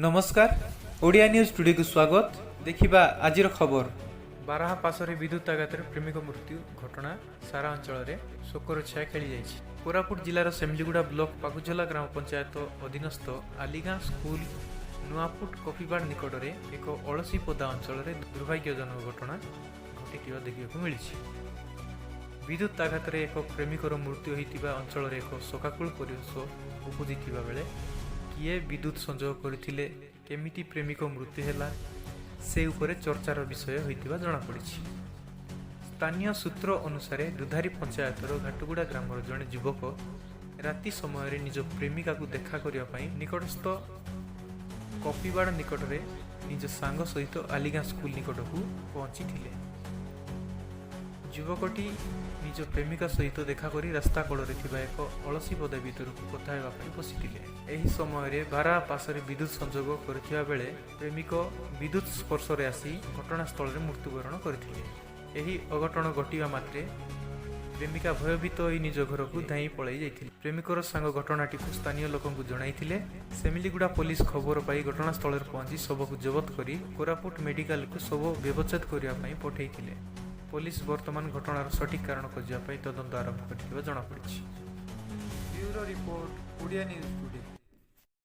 ନମସ୍କାର, ଓଡ଼ିଆ ନ୍ୟୁଜ୍ ଟୁଡେକୁ ସ୍ୱାଗତ। ଦେଖିବା ଆଜିର ଖବର। ବାରାହା ପାଶରେ ବିଦ୍ୟୁତ ଆଘାତରେ ପ୍ରେମିକ ମୃତ୍ୟୁ ଘଟଣା ସାରା ଅଞ୍ଚଳରେ ଶୋକର ଛାୟା ଖେଳିଯାଇଛି। କୋରାପୁଟ ଜିଲ୍ଲାର ସେମିଲିଗୁଡ଼ା ବ୍ଲକ ପାକୁଝୋଲା ଗ୍ରାମ ପଞ୍ଚାୟତ ଅଧୀନସ୍ଥ ଆଲିଗାଁ ସ୍କୁଲ ନୂଆପୁଟ କଫିବାଡ଼ ନିକଟରେ ଏକ ଅଳସୀ ପଦା ଅଞ୍ଚଳରେ ଦୁର୍ଭାଗ୍ୟଜନକ ଘଟଣା ଘଟିଥିବା ଦେଖିବାକୁ ମିଳିଛି। ବିଦ୍ୟୁତ ଆଘାତରେ ଏକ ପ୍ରେମିକର ମୃତ୍ୟୁ ହୋଇଥିବା ଅଞ୍ଚଳରେ ଏକ ଶୋକାକୁଳ ପରିବେଶ ଉପୁଜିଥିବା ବେଳେ କିଏ ବିଦ୍ୟୁତ ସଂଯୋଗ କରିଥିଲେ, କେମିତି ପ୍ରେମିକ ମୃତ୍ୟୁ ହେଲା, ସେ ଉପରେ ଚର୍ଚ୍ଚାର ବିଷୟ ହୋଇଥିବା ଜଣାପଡ଼ିଛି। ସ୍ଥାନୀୟ ସୂତ୍ର ଅନୁସାରେ, ଦୁଧାରୀ ପଞ୍ଚାୟତର ଘାଟୁଗୁଡ଼ା ଗ୍ରାମର ଜଣେ ଯୁବକ ରାତି ସମୟରେ ନିଜ ପ୍ରେମିକାକୁ ଦେଖା କରିବା ପାଇଁ ନିକଟସ୍ଥ କପିବାଡ଼ ନିକଟରେ ନିଜ ସାଙ୍ଗ ସହିତ ଆଲିଗାଁ ସ୍କୁଲ ନିକଟକୁ ପହଞ୍ଚିଥିଲେ। ଯୁବକଟି ନିଜ ପ୍ରେମିକା ସହିତ ଦେଖା କରି ରାସ୍ତା କଡ଼ରେ ଥିବା ଏକ ଅଳସୀ ପଦା ଭିତରକୁ କଥା ହେବା ପାଇଁ ପଶିଥିଲେ। ଏହି ସମୟରେ ବାରାହା ପାଶରେ ବିଦ୍ୟୁତ ସଂଯୋଗ କରିଥିବା ବେଳେ ପ୍ରେମିକ ବିଦ୍ୟୁତ ସ୍ପର୍ଶରେ ଆସି ଘଟଣାସ୍ଥଳରେ ମୃତ୍ୟୁବରଣ କରିଥିଲେ। ଏହି ଅଘଟଣ ଘଟିବା ମାତ୍ରେ ପ୍ରେମିକା ଭୟଭୀତ ହୋଇ ନିଜ ଘରକୁ ଧାଇଁ ପଳାଇ ଯାଇଥିଲେ। ପ୍ରେମିକର ସାଙ୍ଗ ଘଟଣାଟିକୁ ସ୍ଥାନୀୟ ଲୋକଙ୍କୁ ଜଣାଇଥିଲେ। ସେମିଲିଗୁଡ଼ା ପୋଲିସ ଖବର ପାଇ ଘଟଣାସ୍ଥଳରେ ପହଞ୍ଚି ଶବକୁ ଜବତ କରି କୋରାପୁଟ ମେଡିକାଲକୁ ଶବ ବ୍ୟବଚ୍ଛେଦ କରିବା ପାଇଁ ପଠାଇଥିଲେ। ପୋଲିସ ବର୍ତ୍ତମାନ ଘଟଣାର ସଠିକ୍ କାରଣ ଖୋଜିବା ପାଇଁ ତଦନ୍ତ ଆରମ୍ଭ କରିଥିବା ଜଣାପଡ଼ିଛି। Bureau report, Odia news today.